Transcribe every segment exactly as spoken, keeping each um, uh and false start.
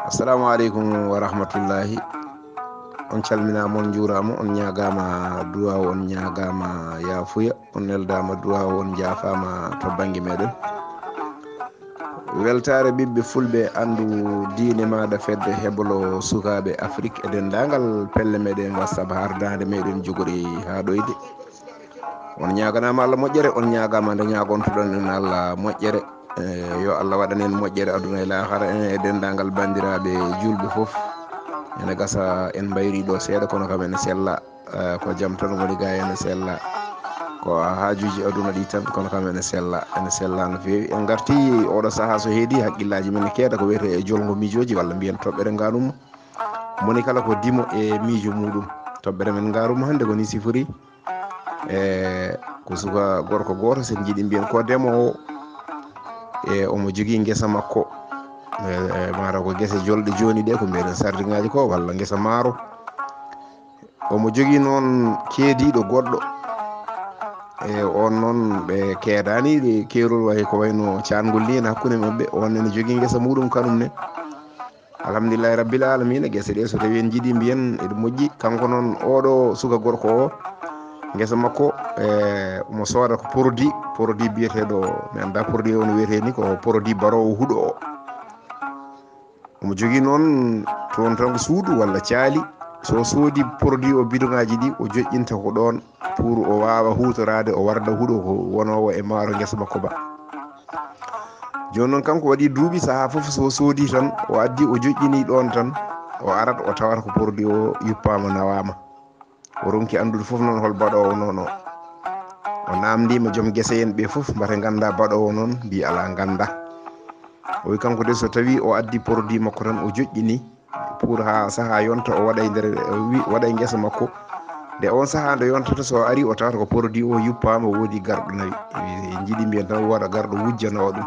Assalamu aleykum wa rahmatullahi. On calminaama, on njuuraama, on ñaagaama duwaaw, on ñaagaama yaafuya, on neldaama duwaaw, on njaafaama to bannge meɗen. Weltaare ɓiɓɓe fulɓe, anndu diine maaɗa, fedde heblo sukaaɓe Afrik e denndaangal pelle meɗen WhatsApp, hardaande meɗen jogori haa ɗoyde. On ñaaganaama Allah moƴƴere, on ñaagaama nde ñaagontoɗon en Allah moƴƴere. Eh, yo Allah waɗan en moƴƴere aduna e laakara, en e denndaangal banndiraaɓe juulɓe fof. Ene gasa en mbayrii ɗo seeɗa, kono kam ene sella. Eh, ko jam tan woni ga, ene sella. Ko haajuuji aduna ɗi tan, kono kam ene sella, ene sella no feewi. En ngarti oɗo sahaa, so heedi, hakkillaaji men ne keeda ko wiyetee e jolngo miijooji, walla mbiyen toɓɓere ngaanum. Moni kala ko dimo e miijo muuɗum. Toɓɓere men ngaaruma hannde ko ni sifori. E ko suka gorko gooto, sen njiɗi mbiyen ko demoowo. E omo jogii ngesa makko. E, e, mataw ko gese jolɗe jooni ɗe, ko mbiyeɗen sardiŋaaji ko, walla ngesa maaro. Omo jogii noon keediiɗo goɗɗo. E on noon ɓe keedaani, ɓe keerol wayi ko wayno caangol ni en hakkunde maɓɓe. On ene jogii ngesa muuɗum kanum ne. Alhamdulillahi rabbil alamina, gese ɗe so tawi en njiɗi mbiyen eɗe moƴƴi. Kanko noon oɗo suka gorko o, ngesa makko, e, omo sooda ko produit, produit biyeteeɗo, mi annda produit o no wiyetee ni, ko produit baroowo huɗo o. Omo jogii noon toon tan ko suudu walla caali. So soodi produit o, bidoŋaaji ɗi, o joƴƴinta ko ɗoon pour o waawa huutoraade, o warda huɗo ko wonoowo e maaro ngesa makko ba. Jooni noon kanko waɗi duuɓi, sahaa fof so soodi tan, o addi, o joƴƴini ɗoon tan, o arat, o tawata ko produit o yuppaama, nawaama. O ronki anndude fof noon hol baɗoowo noon o. O naamndiima joom gese en ɓe fof, mbate ngannda baɗoowo noon, mbi alaa, ngannda. O wi kanko de so tawi o addi produit makko tan, o joƴƴini pour haa sahaa yonta, o waɗa e nder, o wi-, waɗa e ngesa makko. Nde on sahaa nde yontata, so ari o tawata ko produit o yuppaama, woodi garɗo nawi. En njiɗi mbiyen tan wooda garɗo wujjanoowo ɗum.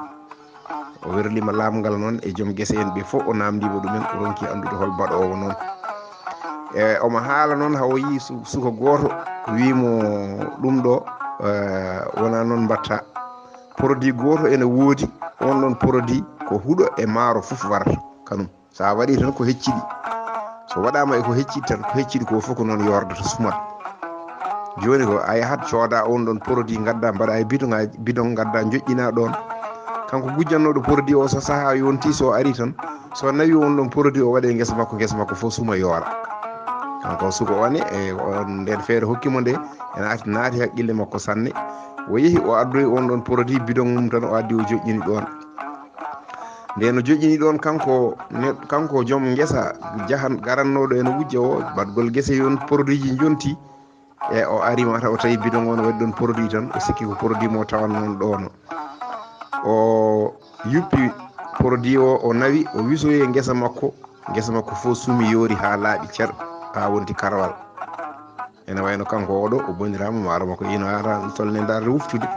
O werliima laamngal noon e joom gese en ɓe fof, o naamndiima ɗumen, o ronki anndude hol baɗoowo noon. E omo haala noon, haa o yii su-, suka gooto, wii mo ɗum ɗo, e, wonaa noon mbatta. Produit gooto ene woodi, on ɗon produit ko huɗo e maaro fof warata kanum. So a waɗi tan ko hecciɗi. So waɗaama e ko hecciɗi tan, ko hecciɗi ko fof ko noon yordata, sumat. Jooni ko a yahat cooda on ɗon produit, ngadda mbaɗa e bidon, bidon ngadda joƴƴina ɗoon. Kanko gujjannooɗo produit o, so sahaa yonti, so ari tan, so nawi on ɗon produit o waɗe ngesa makko, ngesa makko fof suma yoora. Kanko suka o ne, e on nden feere hokki mo nde, ene ati naati haqqille makko sanne. O yehi o addoyi on ɗon produit bidon mum tan, o addi o joƴƴini ɗoon. Nde no joƴƴini ɗoon kanko ne, kanko joom ngesa jahan garannooɗo ene wujja o, baɗgol gese yon produit ji jonti, e o ari mata o tawi bidon o no waɗi ɗon produit tan, o sikki ko produit mo tawan noon ɗo no. O yuppi produit o, o nawi, o wisoyi e ngesa makko, ngesa makko fof sumi yoori haa laaɓi cer, haa wonti karwal. Ene wayno kanko oɗo, o boniraama maaro makko, ino ara tolne ndaarde wuftude.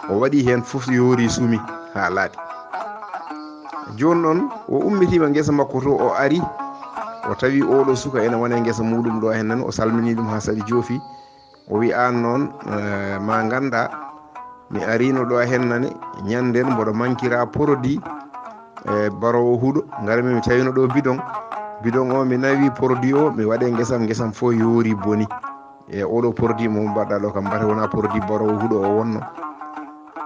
O waɗi heen fof yoori sumi haa laaɓi. Jooni noon, o ummitiima ngesa makko to, o ari, o tawi oɗo suka ene wona e ngesa muuɗum ɗo heen nan, o salmini ɗum haa saɗi joofi. O wi, "Aan noon, eh, ma ngannda, mi ariino ɗo heen nane, ñannden mboɗo mankira produit, eh, baroowo huɗo, ngarmi mi tawino ɗo bidon. Bidon o mi nawi produit o, mi waɗe ngesam, ngesam fof yoori boni. E oɗo produit mo mbaɗɗa ɗo kam, mbate wona produit baroowo huɗo o wonno."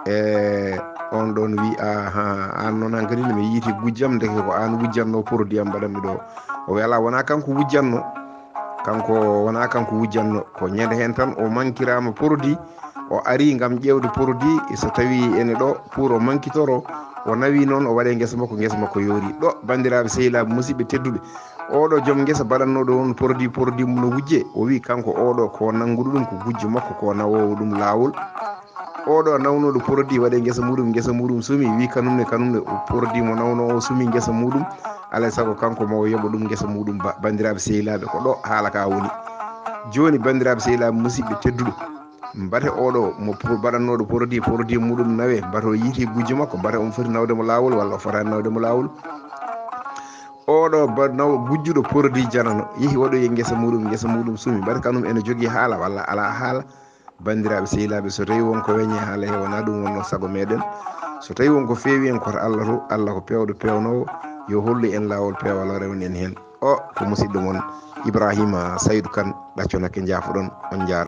E on ɗon wi, "Aha, aan noon hankadi no mi yiiti gujjam, ndeke ko aan wujjanno produit am mbaɗanmi ɗo." O wi, "Alaa, wona kanko wujjanno." Kanko wona kanko wujjanno, ko ñande heen tan o mankiraama produit, o ari ngam ƴeewde produit, so tawi ene ɗo pour o mankitoro, o nawi noon o waɗe ngesa makko, ngesa makko yoori. Ɗo, banndiraaɓe sehilaaɓe musidɓe tedduɓe, oɗo joom ngesa baɗannooɗo on produit, produit mum no wujje, o wi kanko oɗo ko nannguɗo ɗum ko gujjo makko, ko nawoowo ɗum laawol. Oɗo nawnooɗo produit waɗe ngesa muɗum, ngesa muɗum sumi, wi kanum ne, kanum ne o produit mo nawno o sumi ngesa muɗum, alay sago kanko mo o yoɓa ɗum ngesa muɗum ba. Banndiraaɓe sehilaaɓe, ko ɗo haala ka woni. Jooni, banndiraaɓe sehilaaɓe musidɓe tedduɓe, mbate oɗo mo pro-, baɗannooɗo produit, produit muɗum nawe, mbate o yiiti gujjo makko, mbate omo foti nawde mo laawol walla o fotaani nawde mo laawol. Oɗo ba-, naw-, gujjuɗo produit janano, yehi waɗoyi e ngesa muɗum, ngesa muɗum sumi, mbate kanum ene jogii haala walla alaa haala. Banndiraaɓe sehilaaɓe, so tawi won ko weñe haala he, wona ɗum wonno sago meɗen. So tawi won ko feewi en, koto Allah to, Allah ko peewɗo peewnoowo. yo hollu en laawol peewal, o rewni en heen. O ko musidɗo mon Ibrahima Saydu Kan, ɗacco nakke, njaafoɗon, on njaar.